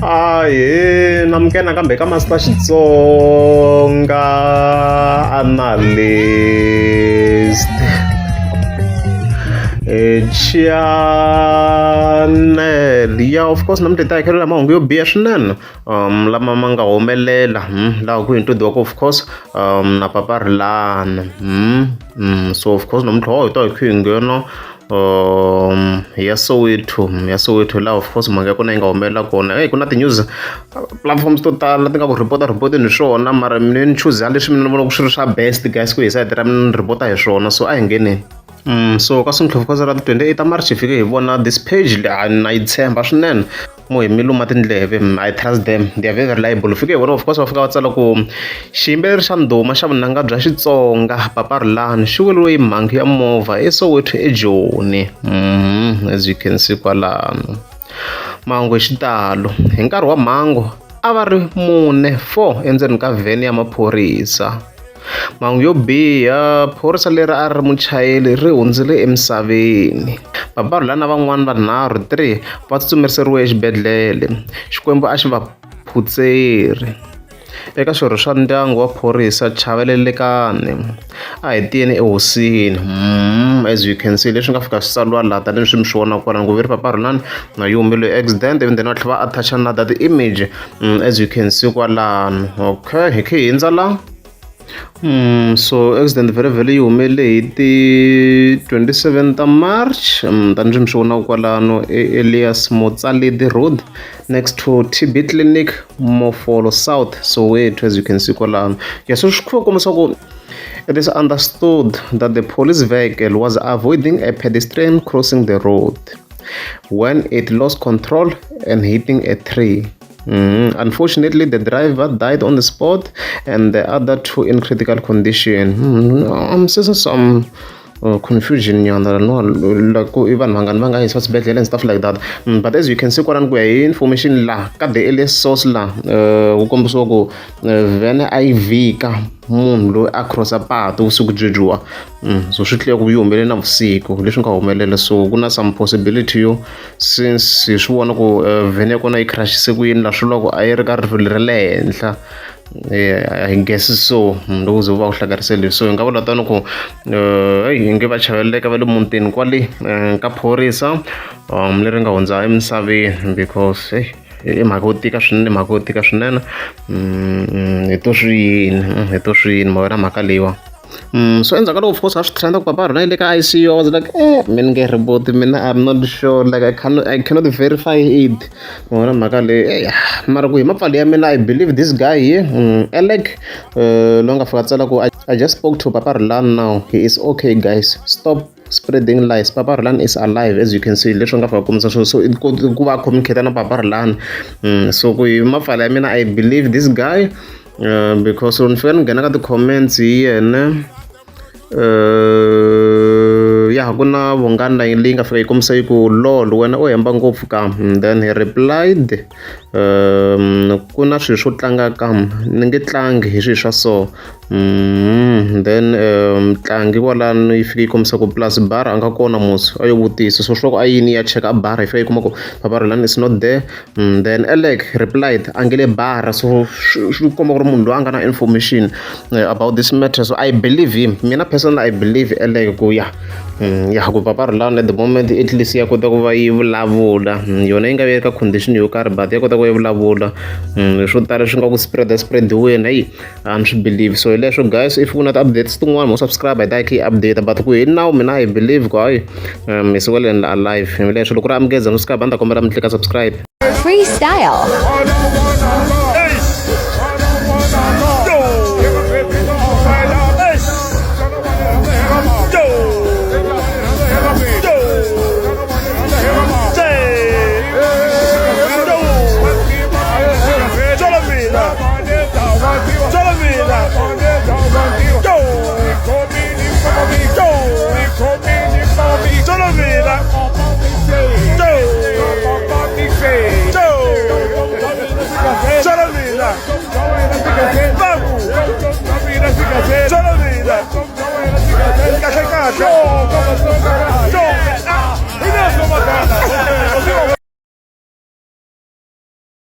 Ahee namukela nakambe ka Master Xitsonga Analyst channel ya of course namuntlha hi ta hi mahungu yo biha swinene lama ma nga humelela laha ku introduce of course na Papa Rhulani so of course namuntlha hi ta hi kha hi nghena ya Soweto ya Soweto laha of course mhaka ya kona yi nga humelela kona hey ku na ti-news platforms to tala ti nga ku report report-eni hi swona mara mina ni chuza leswi mina ni vonaka swi ri swa best guys ku hi side ra mina ni report hi swona so a hi ngheneni. So ka Suntlhofokoza ra ti 28 ta March hi fike hi vona this page na yi tshemba swinene mo hi mi luma tindleve I trust them they are very reliable fike hi vona of course va fika va tsala ku xiyimbeleri xa ndhuma xa vunanga bya Xitsonga Papa Rhulani xi weriwe hi mhangu ya movha eSoweto eJoni as you can see kwalano mahungu hi xitalo hi nkarhi wa mhangu a va ri mune four endzeni ka vhene ya maphorisa. Mahungu yo biha phorisa leri a ri muchayeri ri hundzile emisaveni. Papa Rhulani na van'wana vanharhu 3 va tsutsumeriseriwe exibedhlele. Xikwembu a xi va phutseri. Eka swirho swa ndyangu wa phorisa chavelelekani. A hi tiyeni ehosini. As you can see leswi nga fika swi tsariwa laha tanihileswi mi swi vonaka kwalano ku ve ri Papa Rhulani na yi humelele hi accident ivi then va tlhela va attach-a na that image as you can see kwalano. Okay hi khe hi hundza la. So accident vhele yi humelele hi ti 27 ta March tanihi mi swi vonaka kwalano Elias Motsaledi Road next to TB Clinic Mofolo South Soweto as you can see kwalano. Yeah, so swi kombisa ku it is understood that the police vehicle was avoiding a pedestrian crossing the road when it lost control and hitting a tree. Unfortunately, the driver died on the spot and the other two in critical condition. I'm seeing some confusion nyana no like ku i vanhu vangani va nga yisiwa swibedhlele and stuff like that. But as you can see kwalano ku ya hi information la ka the earliest source la ku kombisiwa ku vhene a yi vhika munhu loyi a cross-a patu vusiku byebyiwa. So swi tlula ku yi humelele navusiku leswi nga humelela so ku na some possibility yo since hi swi vona ku vhene ya kona yi crash-ise ku yini la swi vula ku a yi ri ka rivilo ra le henhla I guess so loko ze u va u hlakarise leswi so hi nga vula tano ku hi nge va chaveleleka va le mutini kwale ka phorisa leri nga hundza emisaveni because hey i mhaka yo tika swinene mhaka yo tika swinene hi to swi yini hi to swi yini ma vona mhaka leyiwa. So endzhaku ka loko of course a swi trend ku Papa Rhulani i le ka I_C_U I was like mina nge report mina I'm not sure like I cannot verify it ma vona mhaka leyi mara ku hi mapfalo ya mina I believe this guy here Alec loyi nga fika tsala ku I just spoke to Papa Rhulani now he is okay guys stop spreading lies Papa Rhulani is alive as you can see leswi nga fika kombisa swona so ku va a communicate na Papa Rhulani so ku hi mapfalo ya mina I believe this guy because loko ni fika ni nghena ka ti-comments hi yena ya ku na vunghana leyi nga fika yi kombisa yi ku lol wena u hemba ngopfu ka then he replied ku na swilo swo tlanga ka ni nge tlangi hi swilo swa so then mutlangi kwalano yi fike yi kombisa ku plus bar a nga kona musi a yo vutisa so swi ku a yini ya cheka a bar yi fika yi kuma ku Papa Rhulani is not there. Then Alec replied a nge le bar so swi komba ku ri munhu loyi a nga na information about this matter so I believe him mina personally I believe Alec ku ya ya ku Papa Rhulani at the moment at least ya kota ku va yi vulavula yona yi nga vi ka condition yo karhi but ya kota ku va yi vulavula swo tala swi nga ku spread spread-iweni heyi a ni swi believe so hi leswo guys if ku na ti-updates tin'wana mo subscribe hi ta yi kha yi update but ku hi now mina I believe ku hayi is well and alive hi leswo loko ri amukeza subscribe a ni ta kombela mi tlika subscribe. Freestyle.